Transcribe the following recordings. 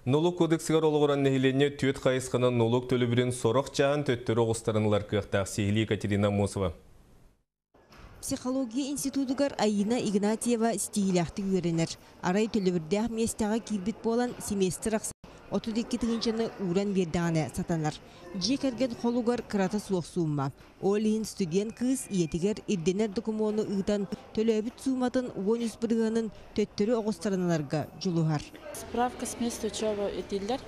Нолуок кодексыгар олоҕуран нэһилиэнньэ түөрт хайысханан нолуок төлөбүрүн сорох чааһын төттөрү оҕустаран ылар кыахтаах. Сиһилии Екатерина Аммосова. Психология институтугар Айина Игнатьева ситиһиилээхтик үөрэнэр. Арай төлөбүрдээх миэстэҕэ киирбит буолан, семестр ахсын 32 тыһыынчаны ууран биэрдэҕинэ сатанар. Дьиэ кэргэн холугар кырата суох суумма. Ол иһин студент кыыс ийэтигэр ирдэнэр докумуону ыытан, төлөөбүт сууматын 13 бырыһыанын төттөрү оҕустаран ыларга дьулуһар. Справка с места учебы этиллэр.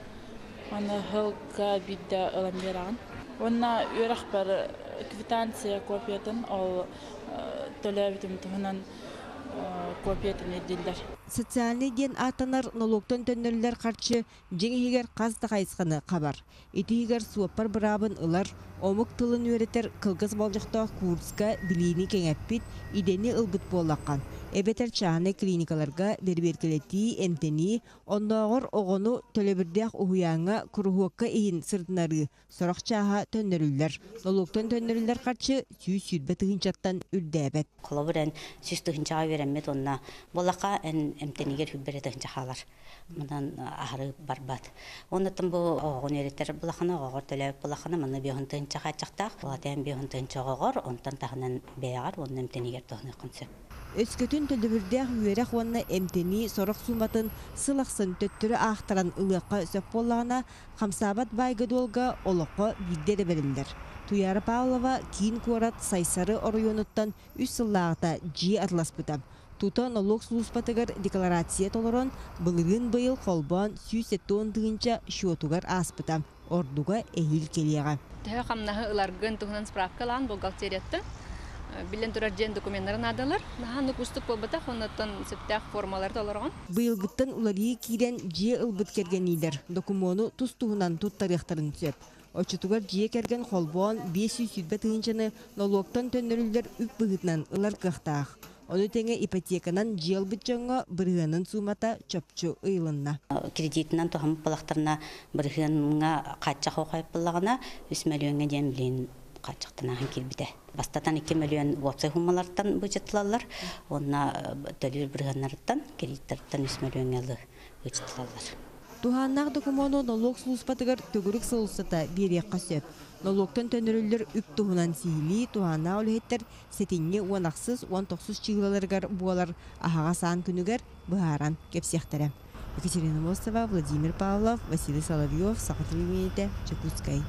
Аны сылга биирдэ ылан биэрэҕин. Уонна үөрэхпэр квитанция копиятын ол төлөөбүтүм туһунан копиятын ирдииллэр. Социальнай диэн ааттанар нолуоктан төннөрүллэр харчы дьиҥ иһигэр хас да хайысханы хабар. Ити иһигэр суоппар быраабын ылар, омук тылын үөрэтэр кылгас болдьохтоох курска билиини кэҥэппит, идэни ылбыт буоллахха, эбэтэр чааһынай клиникаларга бэрэбиэркэлэтии, эмтэнии, оннооҕор оҕону төлөбүрдээх уһуйааҥҥа куруһуокка иһин сырытыннарыы сорох чааһа төннөрүллэр. Нолуоктан төннөрүллэр харчы 120 тыһыынчаттан үрдээбэт. Холобур, эн 100 тыһыынчаҕа үөрэммит уонна буоллахха, эн эмтэнигэр 20 тыһыынча хаалар. Манан аһары барбат. Оннуттан бу оҕоҕун үөрэттэр булахана, оҕоҕор төлөөбүт булахана, манна биэһун тыһыынча хааччахтаах. Улаатан биэһун тыһыынча оҕоҕор, онтон таһынан бэйэҕэр уонна эмтэнигэр туһаныаххын сөп. Өскөтүн төлөбүрдээх үөрэх уонна эмтэнии сорох сууматын сыл ахсын төттөрү аахтаран ылыахха сөп буоллаҕына, хамсаабат баайга-дуолга олоххо биирдэ эрэ бэриллэр. Туяра Павлова киин куорат Сайсары оройуонуттан үс сыллааҕыта дьиэ атыласпыта. Тута нолуок сулууспатыгар декларация толорон, былырыын быйыл холбоон 170 тыһыынча счетугар ааспыта. Ордуга эһиил кэлиэҕэ. Төһө хамнаһы ыларгын туһунан справка ылаан бухгалтерияттан биллэн турар дьиэн докуменнары наадалар. Наһаа кустук буолбатах, оннуттан сөптөөх формалары толороҕун. Быйылгыттан уларыйыы киирэн дьиэ ылбыт кэргэниилэр докумуону тус-туһунан туттарыахтарын сөп. Оччотугар дьиэ кэргэн холбоон 520 тыһыынчаны нолуоктан төннөрүллэр үп быһыытынан ылар кыахтаах. Ону тэҥэ ипотеканан дьиэ ылбыт дьоҥҥо бырыһыанын суумата чопчу ыйылынна. Кредитинэн туһаммыт балахтарына бырыһыаҥҥа хааччах оҕойпуллаҕына 3 мөлүйүөҥҥэ диэн билин хааччахтанааһын киирбитэ. Бастатан 2 мөлүйүөн уопсай суммалартан бычыттылаллар, уонна төлүүр бырыһыаннарыттан, кредиттэртэн 3 мөлүйүөҥҥэ ылы бычыттылаллар. Туһааннаах докумуону нолуок сулууспатыгар төгүрүк сыл устата биэриэххэ сөп. Нолуоктан төннөрүллэр үп туһунан сиһилии туһааннаах үлэһиттэр сэтинньи 16 19 чыылаларыгар буолар аһаҕас аан күнүгэр быһааран кэпсиэхтэрэ. Екатерина Мостова, Владимир Павлов, Василий Соловьев, Саха телевидениетэ, Дьокуускай.